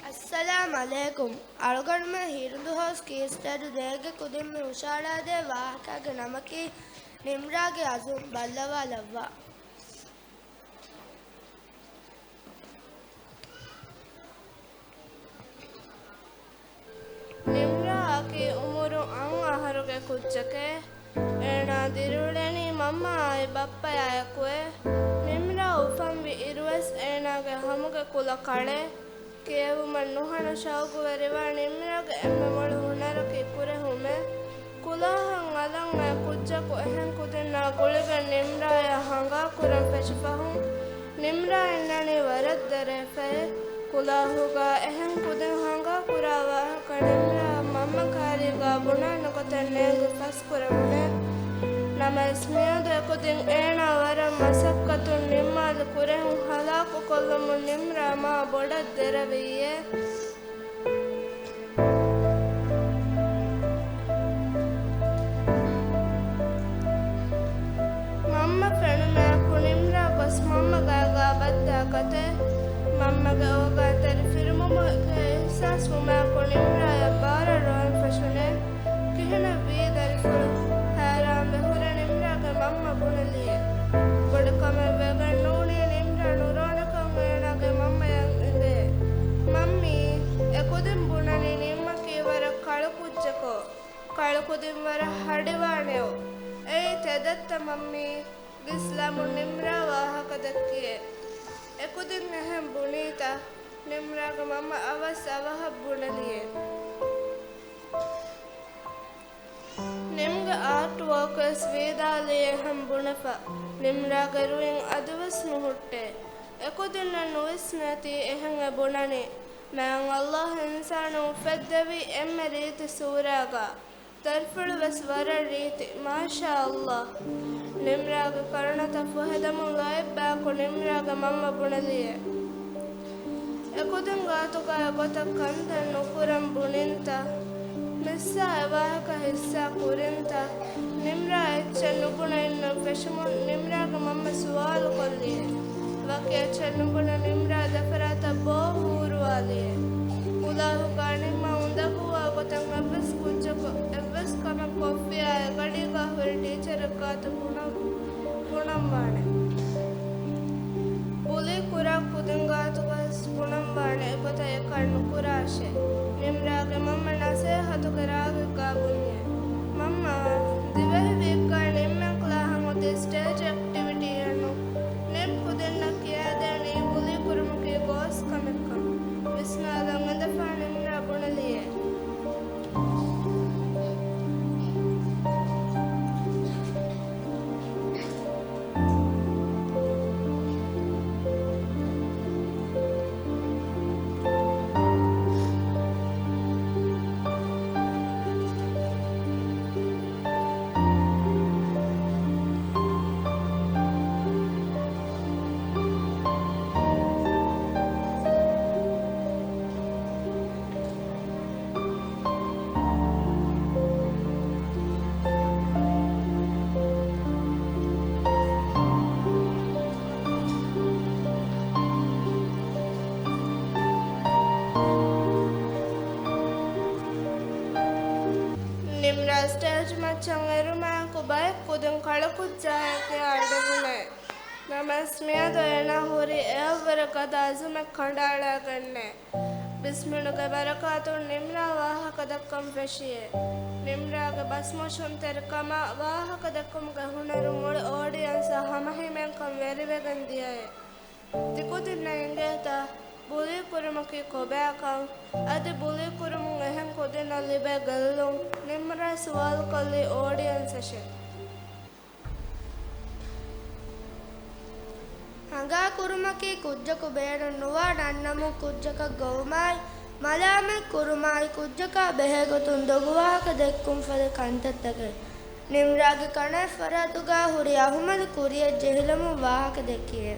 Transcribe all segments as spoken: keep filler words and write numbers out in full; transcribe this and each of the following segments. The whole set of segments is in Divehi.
އައްސަލާމް ޢަލައިކުމް. އަޅުގަނޑުމެން ހިންދު ހައުސް ކީ ސްޓަޑީ ދޭގެ ކުދިން މި ހުށަހަޅާދޭ ވާހަކާގެ ނަމަކީ ނިމްރާގެ އަޒުމް. ބައްލަވާލައްވާ. ނިމްރާއަކީ އުމުރުން އަށް އަހަރުގެ ކުއްޖެކޭ. އޭނާ ދިރިއުޅެނީ މަންމައާއި ބައްޕަޔާއެކުއޭ. ނިމްރާ އުފަންވި އިރުވެސް އޭނާގެ ހަމުގެ ކުލަ ކަޅޭ. ކިޔެވުމަށް ނުހަނު ޝައުގުވެރިވާ ނިމްރާގެ އެންމެ މޮޅު ހުނަރަކީ ކުރެހުމޭ. ކުލާހަން އަލަށް އައި ކުއްޖަކު އެހެން ކުދިންނާ ގުޅިގެން ނިމްރާޔާ ހަނގާކުރަން ފެށިފަހުން، ނިމްރާ އިންނަނީ ވަރަށް ދެރަވެފައޭ. ކުލާހުގާ އެހެން ކުދިން ހަނގާކުރާ ވާހަކަ ނިމްރާ މަންމަ ކާރީގާ ބުނާނެ ގޮތެއް ނޭނގި ފަސްކުރެވުނޭ. ނަމަވެސް މިއަދު އެކުދިން އޭނާ ވަރަށް މަސައްކަތުން ނިންމާލި ކުރެހުން ހަލާކުކޮށްލުމުން ނިމްރާ މާ ބޮޑަށް ދެރަވިއްޔޭ. މަންމަ ފެނުމާއެކު ނިމްރާ ގޮސް މަންމަ ގައިގާ ބައްދާ ގަތޭ. މަންމަގެ އޯގާތެރި ފިރިމުމެކޭ އިޙްސާސްވުމާއެކު ނިމްރާޔަށް ބާރަށް ރޮވަން ފެށުނޭ. ކިހިނެއްވީ ދަރިފުޅު؟ ހައިރާންވެ ހުރެ ނިމްރާގެ މަންމަ ބުނެލިއޭ. ބޮޑުކަމެއް ވެގެން ނޫނީ ނިމްރާ ނުރޯނެކަން އޭނާގެ މަންމަޔަށް އެނގޭ. މަންމީ، އެކުދިން ބުނަނީ ނިމްމަކީ ވަރަށް ކަޅު ކުއްޖަކޯ. ކަޅު ކުދިން ވަރަށް ހަޑިވާނެއޯ. އެއީ ތެދަށްތަ މަންމީ؟ ވިސްނާލަމުން ނިމްރާ ވާހަކަ ދެއްކިއޭ. އެކުދިން އެހެން ބުނީތަ؟ ނިމްރާގެ މަންމަ އަވަސް އަވަހަށް ބުނެލިއޭ. ނިމްގެ އާޓް ވޯކްވެސް ވީދާލީ އެހެން ބުނެފަ. ނިމްރާގެ ރުއިން އަދިވެސް ނުހުއްޓޭ. އެކުދިންނަށް ނުވިސްނޭތީ އެހެން އެ ބުނަނީ. މާތް ﷲ އިންސާނުން އުފެއްދެވީ އެންމެ ރީތި ސޫރާގަ. ދަރިފުޅުވެސް ވަރަށް ރީތި. މާޝާ ﷲ. ނިމްރާގެ ކަރުނަތައް ފުހެދަމުން ލޯތްބާއެކު ނިމްރާގެ މަންމަ ބުނެލިއޭ. އެކުދިން ގާތުގަ އެގޮތަށް ކަންތައް ނުކުރަން ބުނިންތަ؟ މިސްއާ އެވާހަކަ ހިއްސާ ކުރިންތަ؟ ނިމްރާ އެއްޗެއް ނުބުނެ އިންނަން ފެށުމުން ނިމްރާގެ މަންމަ ސުވާލު ކޮށްލިއޭ. ވަކި އެއްޗެއް ނުބުނެ ނިމްރާ ދެފަރާތަށް ބޯ ހޫރުވާލިއޭ. ކުލާހުގަ ނިންމަ އުނދަގޫވާ ގޮތަށް އެއްވެސް ކުއްޖަކު އެއްވެސް ކަމެއް ކޮށްފިއްޔާ އެގަޑީގަ ހުރި ޓީޗަރެއް ގާތު ބުނަން، ބުނަންވާނެ. ބުލީ ކުރާ ކުދިން ގާތުގަސް ބުނަންވާނެ އެގޮތަށް އެކަން ނުކުރާށޭ. ނިމްރާގެ މަންމަ ނަސޭހަތުގެ ރާގެއްގާ ބުންޏޭ. މަންމާ، ދިވެހި ވީކްގަ ނިމްމެން ކްލާހަށް އޮތީ ސްޓޭޖް އެކްޓިވިޓީއެއްނު. ނިމް ކުދިންނަށް ކިޔާދޭނީ ބުލީ ކުރުމަކީ ގޯސް ކަމެއްކަން. ވިސްނާލަން އިނދެފާ ނިމްރާ ބުނެލިއޭ. ނިމްރާ ސްޓޭޖް މައްޗަށް އެރުމާއެކު ބައެއް ކުދިން ކަޅުކުއްޖާއެކޭ އަޑުއިވުނޭ. ނަމަވެސް މިއަދު އޭނާ ހުރީ އެއަށްވުރެ ގަދަ އަޒުމެއް ކަނޑައަޅާގެންނޭ. ބިސްމިނުގެ ބަރަކާތުން ނިމްރާ ވާހަކަ ދައްކަން ފެށިއޭ. ނިމްރާގެ ބަސްމޮށުންތެރިކަމާ ވާހަކަ ދެއްކުމުގެ ހުނަރު މުޅި އޯޑިއަންސަށް ހަމަހިމޭންކަން ވެރިވެގެން ދިޔައޭ. ތިކުދިންނަށް އެނގޭތަ ބުލީ ކުރުމަކީ ކޮބާކަން؟ އަދި ބުލީ ކުރުމުން އެހެން ކުދިންނަށް ލިބޭ ގެއްލުން؟ ނިމްރާ ސުވާލުކޮށްލީ އޯޑިއަންސަށޭ. ހަނގާ ކުރުމަކީ ކުއްޖަކު ބޭނުން ނުވާ ނަންނަމުން ކުއްޖަކަށް ގޮވުމާއި، މަލާމަތް ކުރުމާއި، ކުއްޖަކާ ބެހޭގޮތުން ދޮގު ވާހަކަ ދެއްކުން ފަދަ ކަންތައްތަކެއް. ނިމްރާގެ ކަނާތް ފަރާތުގާ ހުރި އަހުމަލު ކުރިއެއް ޖެހިލަމުން ވާހަކަ ދެއްކިއޭ.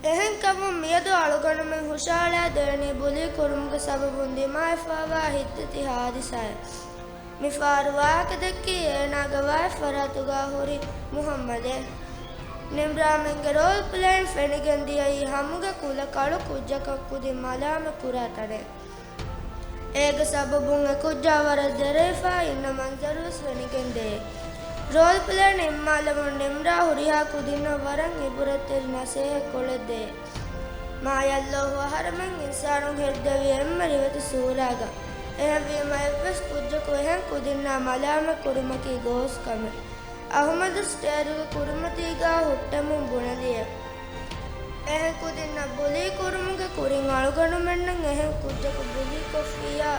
އެހެންކަމުން މިއަދު އަޅުގަނޑުމެން ހުށަހަޅާ ދޭނީ ބުލީ ކުރުމުގެ ސަބަބުން ދިމާވެފަވާ ހިތްދަތި ހާދިސާއެއް. މިފަހަރު ވާހަކަ ދެއްކީ އޭނާގެ ވާތް ފަރާތުގާ ހުރި މުހައްމަދޭ. ނިމްރާމެންގެ ރޯލް ޕްލޭއިން ފެނިގެން ދިޔައީ ހަމުގެ ކުލަ ކަޅު ކުއްޖަކަށް ކުދިން މަލާމަތް ކުރާ ތަނެއް. އޭގެ ސަބަބުން އެ ކުއްޖާ ވަރަށް ދެރަވެފަ އިންނަ މަންޒަރުވެސް ފެނިގެން ދޭ. ރޯލް ޕްލޭ ނިންމާލަމުން ނިމްރާ ހުރިހާ ކުދިންނަށް ވަރަށް އިބުރަތްތެރި ނަސޭހަތް ކޮޅެއް ދޭ. މާތް ﷲ އަހަރެމެން އިންސާނުން ހެއްދެވީ އެންމެ ރިވެތި ސޫރާގަ. އެހެންވީމަ އެއްވެސް ކުއްޖަކު އެހެން ކުދިންނާ މަލާމަތް ކުރުމަކީ ގޯސް ކަމެއް. އަހުމަދު ސްޓޭޖުގެ ކުރިމަތީގާ ހުއްޓެމުން ބުނެލިއެވެ. އެހެން ކުދިންނަށް ބުލީ ކުރުމުގެ ކުރިން އަޅުގަނޑުމެންނަށް އެހެން ކުއްޖަކު ބުލީ ކޮށްފިއްޔާ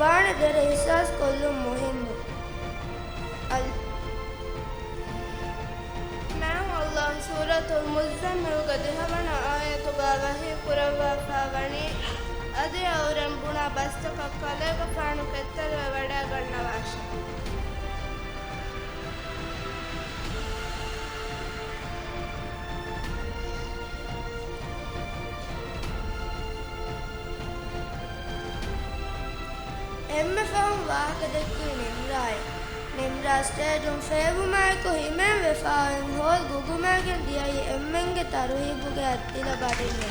ވާނެ ދެރަ އިހްސާސް ކޮށްލުން މުހިއްމު. އަލް. މާތް ﷲ ސޫރަތުލް މުއްޒައްމިލްގެ ދިހަވަނަ އާޔަތުގާ ވަޙީ ކުރައްވާފާ ވަނީ، އަދި އައުރެން ބުނާ ބަސްތަކަށް ކަލޭގެފާނު ކެތްތެރިވެވަޑައިގަންނަވާށި. އެންމެ ފަހުން ވާހަކަދެއްކީ ނިމްރާއޭ. ނިމްރާ ސްޓޭޖުން ފޭބުމާއެކު ހިމޭން ވެފާ އޮތް ހޯލް ގުގުމައިގެން ދިޔައީ އެންމެންގެ ތަރުހީބުގެ އަތްތިލަ ބަޑިންނޭ.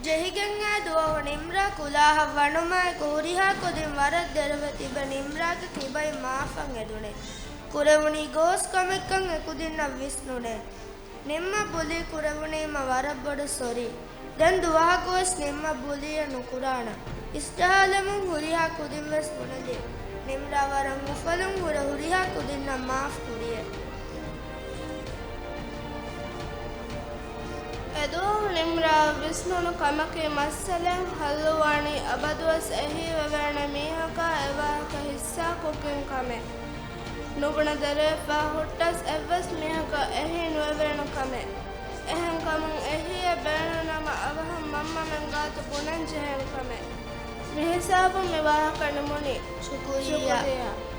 ޖެހިގެން އާ ދުވަހު ނިމްރާ ކުލާހަށް ވަނުމާއެކު ހުރިހާ ކުދިން ވަރަށް ދެރަވެ ތިބެ ނިމްރާގެ ކިބައިން މާފަށް އެދުނެ. ކުރެވުނީ ގޯސް ކަމެއްކަން އެކުދިންނަށް ވިސްނުނެ. ނިންމަށް ބުލީ ކުރެވުނީމަ ވަރަށް ބޮޑަށް ސޮރީ. ދެން ދުވަހަކުވެސް ނިންމަށް ބުލީއެއް ނުކުރާނަން. އިސްޖަހާލަމުން ހުރިހާ ކުދިން ވެސް ބުނެލި. ނިމްރާ ވަރަށް އުފަލުން ހުރެ ހުރިހާ ކުދިންނަށް މާފް ކުރިއެވެ. އެދުވަހު ނިމްރާއަށް ވިސްނުނު ކަމަކީ މައްސަލައެއް ހައްލުވާނީ އަބަދުވެސް އެހީވެވޭނެ މީހަކާ އެވާހަކަ ހިއްސާކޮށްގެން ކަމެއް. ނުބުނެ ދެރަވެފަ ހުއްޓަސް އެއްވެސް މީހަކަށް އެހީ ނުވެވޭނެ ކަމެއް. އެހެންކަމުން އެހީއެއް ބޭނުންނަމަ އަވަހަށް މަންމަމެން ގާތު ބުނަންޖެހޭނެ ކަމެއް. މިހިސާބުން މި ވާހަކަ ނިމުނީ. ޝުކުރިއްޔާ. ޝުކުރިއްޔާ.